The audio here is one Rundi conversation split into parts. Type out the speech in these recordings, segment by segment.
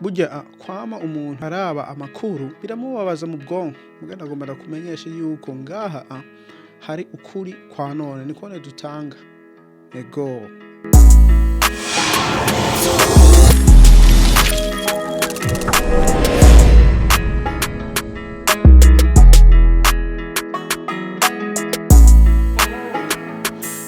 Burya kwama umuntu araba amakuru biramubabaza mu bwonko. Mugabo nagomba ndakumenyeshe yuko ngaha hari ukuri kwa none niko dutanga. Ego.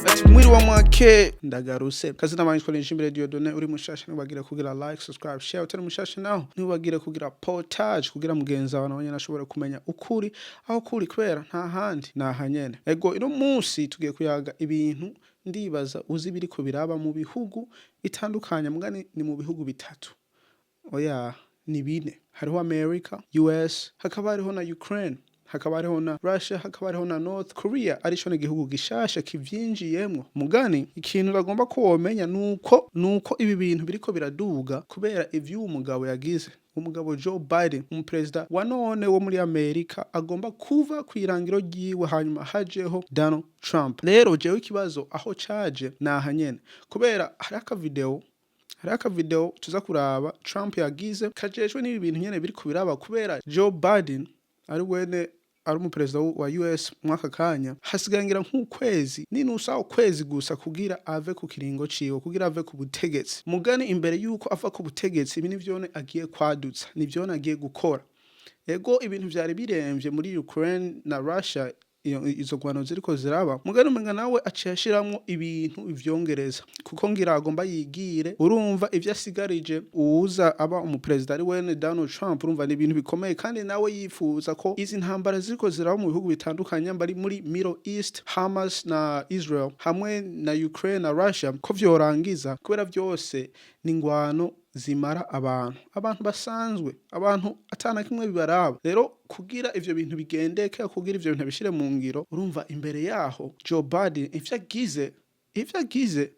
Ati mwiriwe mwake, ndagaruse kazina manjwe ni Njimbere Dieudonné. Uri mushasha, ntibagire kugira like, subscribe, share. Utari mushasha naho, ntibagire kugira partage kugira mugenzi wawe nawe nyene ashobore kumenya ukuri aho kuri, kubera nta handi naha nyene. Ego, ino munsi tugiye kuyaga ibintu ndibaza uzi biriko biraba mu bihugu bitandukanye. Mugani ni mu bihugu bitatu, oya, ni bine. Hariho America, US, hakaba hariho na Ukraine, hakaba hariho na Russia, hakaba hariho na North Korea, arico ni igihugu gishasha kivyinjiyemwo. Mugani ikintu bagomba ko womenya nuko ibi bintu biriko biraduga kubera ivy'uwo mugabo yagize, umugabo Joe Biden, umuperezida wa none wo muri Amerika, agomba kuva kw'irangiro ryiwe hanyuma hajeho Donald Trump. Rero jewe ikibazo aho caje naha nyene, kubera hari akavideo tuza kuraba Trump yagize kajejwe n'ibi bintu nyene biriko biraba, kubera Joe Biden ari wene ari umuperezida wa US mwaka kanya. Hasigaye ngira nk'ukwezi n'inusu, ukwezi gusa kugira ave ku kiringo ciwe, kugira ave ku butegetsi. Mugani imbere yuko ava ku butegetsi, ibi nivyone agiye kwadutsa, nivyone agiye gukora. Ego, ibintu vyari biremvye muri Ukraine na Russia, izo gwano ziriko ziraba. Mugani umenga nawe aciye ashiramwo ibintu ivyongereza, kuko ngira agomba yigire. Urumva ivyo asigarije uwuza aba umuperezida ari wene Donald Trump. Urumva ni ibintu bikomeye, kandi nawe yifuza ko izi ntambara ziriko ziraba mu bihugu bitandukanye, bari muri Middle East, Hamas na Israel, hamwe na Ukraine na Russia, ko vyorangiza, kubera vyose ni ingwano zimara abantu, abantu basanzwe, abantu atana kimwe bibaraba. Rero kugira ivyo bintu bigendeke, kugira ivyo bintu bishire mu ngiro, urumva imbere yaho Joe Biden ivyo agize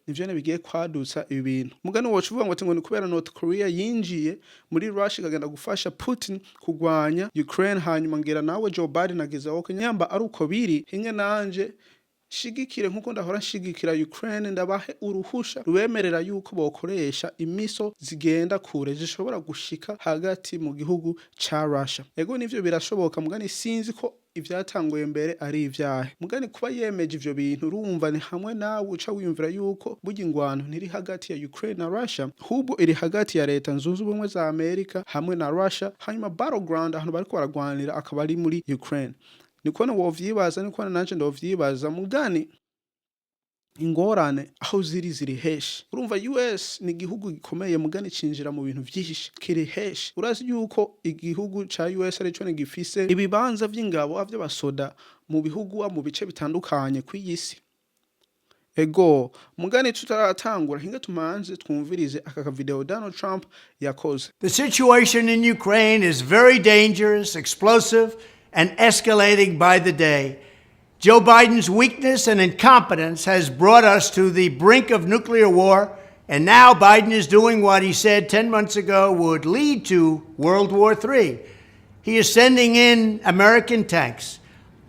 nivyo nyene bigiye kwadutsa ibi bintu. Mugani woca uvuga ngo ati ngo ni kubera North Korea yinjiye muri Russia ikagenda gufasha Putin kugwanya Ukraine, hanyuma ngira nawe Joe Biden agize okay, nyamba ari uko biri, hinge nanje shigikire nkuko ndahora nshigikira Ukraine, ndabahe uruhusha rubemerera yuko bokoresha imiso zigenda kure zishobora gushika hagati mu gihugu ca Russia. Ego, nivyo birashoboka. Mugani sinzi ko ivyatanguye mbere ari ivyahe. Mugani kuba yemeje ivyo bintu, urumva ni hamwe nawe uca wiyumvira yuko burya ingwano ntiri hagati ya Ukraine na Russia, ahubwo iri hagati ya Leta Zunze Ubumwe za Amerika hamwe na Russia, hanyuma battleground, ahantu bariko baragwanira, akaba ari muri Ukraine. Niko wovyibaza, niko nanje ndovyibaza. Mugani ingorane aho ziri, ziri heshi? Urumva US ni igihugu gikomeye, mugani cinjira mu bintu vyinshi, kiri heshi. Urazi yuko igihugu ca US arico gifise ibibanza vy'ingabo vy'abasoda mu bihugu, mu bice bitandukanye kw'iyi si. Ego, mugani tutaratangura, hinga tumanze twumvirize aka video Donald Trump yakoze. The situation in Ukraine is very dangerous, explosive, and escalating by the day. Joe Biden's weakness and incompetence has brought us to the brink of nuclear war, and now Biden is doing what he said 10 months ago would lead to World War III. He is sending in American tanks.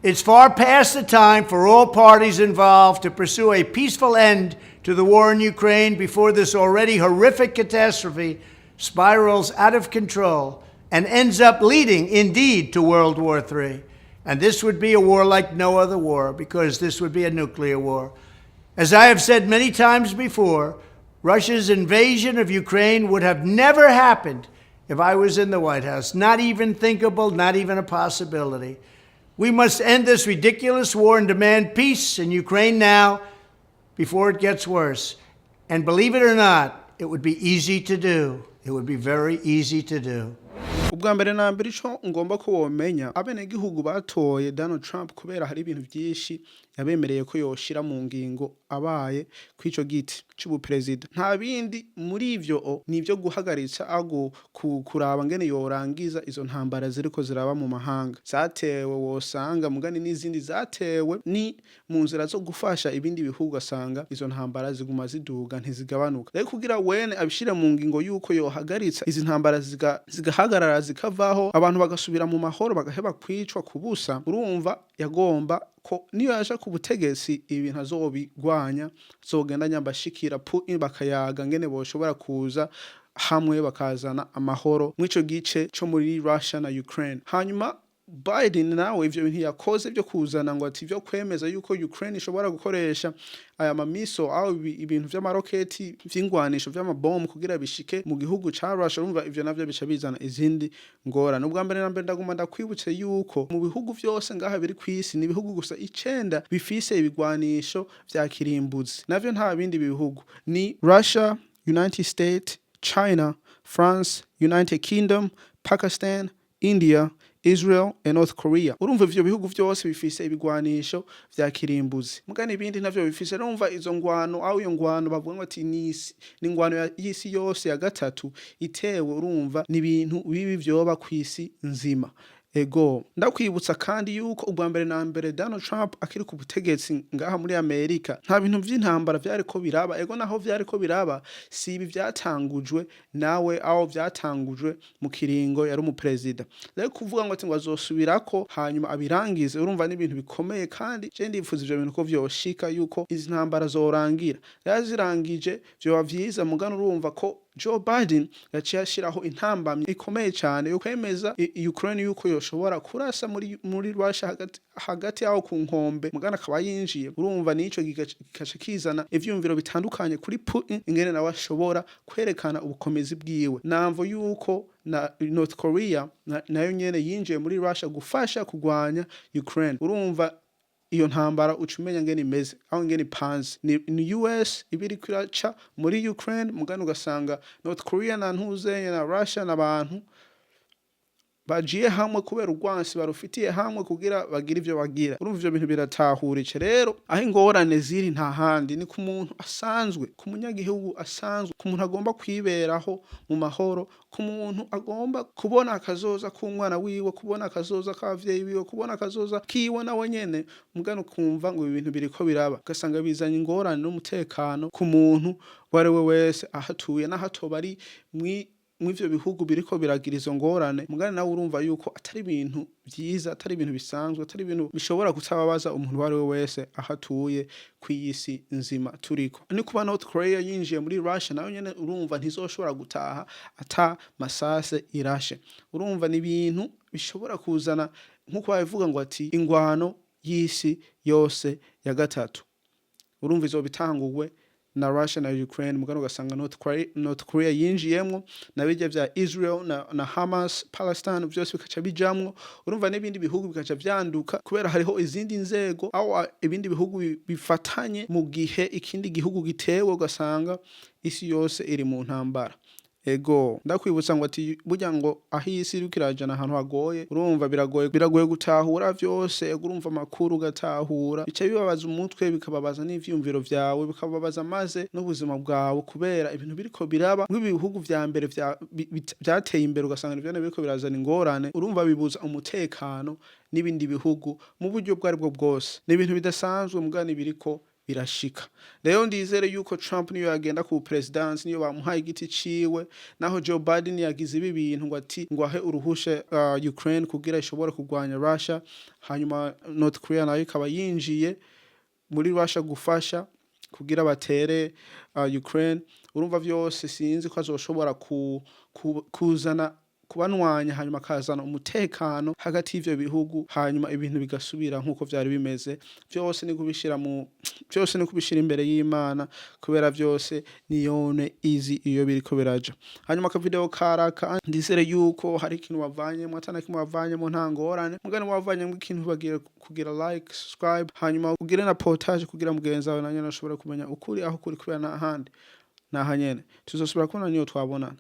It's far past the time for all parties involved to pursue a peaceful end to the war in Ukraine before this already horrific catastrophe spirals out of control and ends up leading, indeed, to World War III. And this would be a war like no other war because this would be a nuclear war. As I have said many times before, Russia's invasion of Ukraine would have never happened if I was in the White House. Not even thinkable, not even a possibility. We must end this ridiculous war and demand peace in Ukraine now before it gets worse. And believe it or not, it would be easy to do. It would be very easy to do. Ubwa mbere na mbere, ico ngomba ko womenya, abenegihugu batoye Donald Trump kubera hari ibintu vyinshi yabemereye ko yoshira mu ngingo abaye kw'ico giti c'ubuperezida. Nta bindi muri ivyo, ni ivyo guhagaritsa ago kuraba ngene yorangiza izo ntambara ziriko ziraba mu mahanga zatewe, wosanga mugani n'izindi zatewe ni mu nzira zo gufasha ibindi bihugu, ugasanga izo ntambara ziguma ziduga, ntizigabanuka. Rero kugira wene abishire mu ngingo yuko yohagaritsa izi ntambara zigahagarara, zikavaho, abantu bagasubira mu mahoro, bagaheba kwicwa kubusa, urumva yagomba ko niyo yaja ku butegetsi ibintu azobigwanya, azogenda nyambashikira Putin bakayaga ngene boshobora kuza. hamwe bakazana amahoro mw'ico gice co muri Russia na Ukraine. Hanyuma Biden nawe ivyo bintu yakoze vyo kuzana ngo ati vyo kwemeza yuko Ukraine ishobora gukoresha aya mamiso aho ibintu vy'amaroketi, vy'ingwanisho, vy'amabomu kugira bishike mu gihugu ca Russia, urumva ivyo navyo bica bizana izindi ngorane. Ubwa mbere na mbere, ndaguma ndakwibutse yuko mu bihugu vyose ngaha biri kw'isi, ni ibihugu gusa 9 bifise ibigwanisho vya kirimbuzi. Navyo nta bindi bihugu, ni Russia, United States, China, France, United Kingdom, Pakistan, India, Israel and North Korea. Urumva ivyo bihugu vyose bifise ibigwanisho vya kirimbuzi, mugani ibindi ntavyo bifise. Urumva izo ngwano aho iyo ngwano bavuga ngo ati ni ingwano y'isi yose ya gatatu itewe, urumva ni ibintu bibi vyoba kw'isi nzima. Ego, ndakwibutsa kandi yuko ubwa mbere na mbere Donald Trump akiri ku butegetsi ngaha muri Amerika, nta bintu vy'intambara vyariko biraba. Ego, naho vyariko biraba, si ibi vyatangujwe nawe, aho vyatangujwe mu kiringo yari umuperezida. Rero kuvuga ngo ati ngo azosubirako hanyuma abirangize, urumva ni ibintu bikomeye. Kandi je ndifuza ivyo bintu ko vyoshika, yuko izi ntambara zorangira. Rero zirangije vyoba vyiza. Mugano urumva ko Joe Biden yaciye ashiraho intambamyi ikomeye cyane yo kwemeza Ukraine yuko yoshobora kurasa muri Russia hagati hagati yaho ku nkombe, mugana akaba yinjiye. Urumva nico gigaca kizana ivyumviro bitandukanye kuri Putin, ingene nawe ashobora kwerekana ubukomezi bwiwe. Namvo yuko na North Korea nayo nyene yinjiye muri Russia gufasha kugwanya Ukraine. Urumva iyo ntambara uca umenya ngene imeze, aho ngene ipanze, ni US iba iriko iraca muri Ukraine, mugani ugasanga North Korea na ntuzenye na Russia n'abantu bagiye hamwe kubera urwansi barufitiye hamwe kugira bagire ivyo bagira. Urumva ivyo bintu biratahuritse. Rero aho ingorane ziri nta handi, ni ku muntu asanzwe, ku munyagihugu asanzwe, ku muntu agomba kwiberaho mu mahoro, ku muntu agomba kubona akazoza k'umwana wiwe, kubona akazoza k'abavyeyi biwe, kubona akazoza kiwe nawe nyene. Mugano ukumva ngo ibi bintu biriko biraba, ugasanga bizanye ingorane n'umutekano ku muntu uwo ari we wese ahatuye, n'ahatoba ari mw'ivyo bihugu biriko biragira izo ngorane. Mugani nawe urumva yuko atari ibintu vyiza, atari ibintu bisanzwe, atari ibintu bishobora kutababaza umuntu uwo ari we wese aho atuye kw'iyisi nzima turiko. Ni kuba North Korea yinjiye muri Russia, nayo nyene urumva ntizoshobora gutaha ata masase irashe. Urumva ni ibintu bishobora kuzana, nk'uko babivuga ngo ati ingwano y'isi yose ya gatatu. Urumva izoba itanguwe na Russia na Ukraine, mugano ugasanga North Korea yinjiyemwo, na bijya vya Israel na Hamas, Palestine, vyose bikaca bijamwo. Urumva n'ibindi bihugu bikaca vyanduka, kubera hariho izindi nzego aho ibindi bihugu bifatanye mu gihe ikindi gihugu gitewe, ugasanga isi yose iri mu ntambara. Ego, ndakwibutsa ngo ati burya ngo aho isi iriko irajana ahantu hagoye. Urumva biragoye gutahura vyose. Ego, urumva amakuru ugatahura, bica bibabaza umutwe, bikababaza n'ivyiyumviro vyawe, bikababaza maze n'ubuzima bwawe, kubera ibintu biriko biraba nk'ibi bihugu vya mbere vyateye imbere, ugasanga nivyo biriko birazana ingorane. Urumva bibuza umutekano n'ibindi bihugu mu buryo ubwo aribwo bwose. Ni ibintu bidasanzwe, mugani biriko birashika. Rero ndizere yuko Trump niyo yagenda ku presidence, niyo bamuhaye igiti ciwe, naho Joe Biden yagize ibi bintu ngo ati ngo ahe uruhusha Ukraine kugira ishobore kurwanya Russia, hanyuma North Korea nayo ikaba yinjiye muri Russia gufasha kugira batere Ukraine, urumva vyose sinzi ko azoshobora kuzana kubanwanya, hanyuma akazana umutekano hagati y'ivyo bihugu, hanyuma ibintu bigasubira nk'uko vyari bimeze. Vyose ni kubishira imbere y'Imana, kubera vyose niyone izi iyo biriko biraja. Hanyuma akavideo karaka, ndizere yuko hari ikintu wavanyemo. Atana kimwe wavanyemo, nta ngorane. Mugani wavanyemo ikintu, bagiye kugira like, subscribe, hanyuma ugire na partage kugira mugenzi wawe nanyene ashobore kumenya ukuri aho kuri, kubera nta handi, naha nyene tuzosubira kubona niyo twabonana.